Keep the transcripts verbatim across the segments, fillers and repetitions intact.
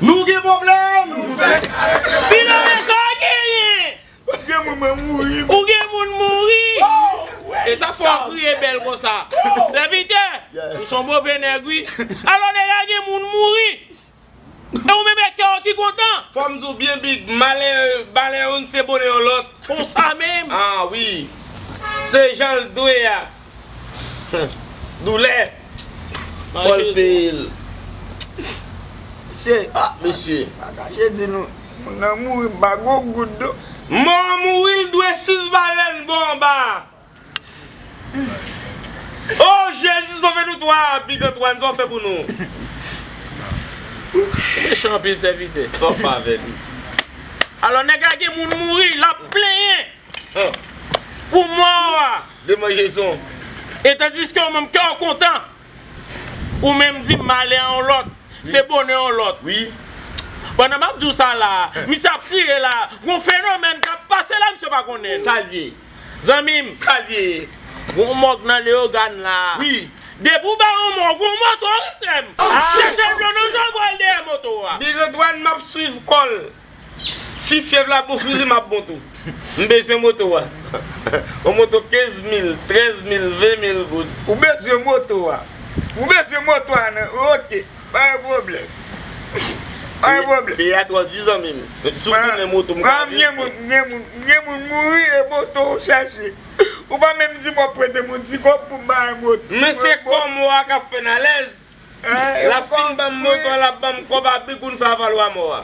Nou gen pwoblèm! Filomèn, sa w genyen? Gen moun mwen mouri. Ou gen moun mouri? E sa fò w kriye bèl konsa. Sèvitè, ou se yon move nèg wi. Alò nèg la gen moun mouri. E ou menm e kè w ki kontan. Fò m di w byen big, malè, malè youn se bonè yon lòt. Konsa menm. Ah wi. Se jan l dwe a. Doulè. Fò l peye l. Se, ah, mesye. Pa kache di nou, moun nan mouri, m pa gwo goud do. Mò mouri, l dwe sis balèn bon anba. Oh Jezi, sove nou twa, Big Antoine, sa w fè pou nou? Mechan anpil sèvitè. Sa w fè avè li? Alò nèg la gen moun mouri, l ap plenyen pou mò a. Demanjezon. E tandiske ou menm kè w kontan. Ou menm di malè a yon lòt, se bonè yon lòt. Wi. Pandan m ap di w sa la, misye ap kriye la, gon fenomèn k ap pase la, misye pa konnen. Sa l ye? Zanmi m, Sa l ye? Gon mòg nan Leyogàn la. Wi. Depi w ba yon mò, gon moto wi frè m. Chèche dlo nan jan w pral dèyè moto a. Big Antoine, m ap swiv kò l. Si fyèv la bon sou li, m ap bon tou. M bezwen moto a. Yon moto kenz mil, trèz mil, ven mil goud. Ou bezwen moto a. Ou bezwen moto a nan. Ok. Pa gen pwoblèm. Pa gen pwoblèm. Peyi a twò di zanmi m. Si w tounen moto, m ka Gen moun, gen moun, gen moun mouri e moto ou chache. Ou pa menm di m w ap prete m yon ti kòb pou m bay moto. Men se kò mò a k ap fè n alèz. L ap fin ban m moto a, l ap ban m kòb a Big pou n fè aval w a mò a.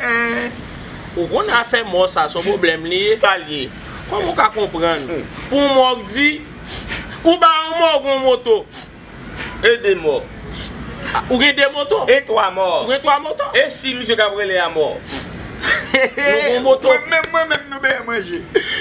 Ou konnen afè mò sa se yon pwoblèm li ye. Sa l ye? Kòman w ka konprann? Pou yon mò k di, ou ba yon mò yon moto. E de mò. Ou gen de moto? E twa mò. Ou gen twa moto? E si misye k ap rele a mò? Nou gen moto. Mwen menm, mwen menm nou benyen manje.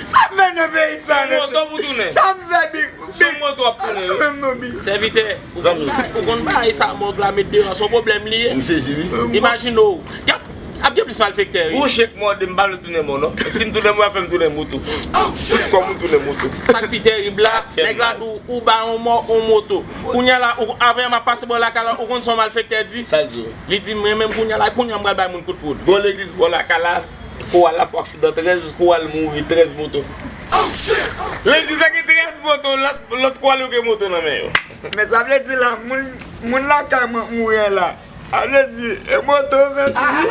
Sa m fè nan peyi sa? Moto pou tounen. Sa m fè big. Sou moto ap tounen wi. Menm non big. Sèvitè, ou konn bay, ou konn bay sa mòg la met deyò, se yon pwoblèm li ye. M sezi wi. Imajine w, y ap, ap gen plis malfektè wi. Pou chèk mò de m pa vle tounen mò non. Si m tounen mò, fè m tounen moto. Tout kòm m tounen moto. Sa k pi tèrib la, nèg la di w ou ba yon mò yon moto. Kounye a la, ou, avè m ap pase bò lakay la, ou konn sa yon malfektè di? Sa l di w? Li di mwen menm kounye a la, kounye a m pral bay moun kout poud. Gon legliz bò lakay la, kowal la fè aksidan trèz, kowal mouri trèz moto. Legliz la gen trèz moto, lòt, lòt kowal yo gen moto nan men yo. Men sa vle di la, moun, moun lakay mwen mouri an la. Sa vle di, e moto fè fini.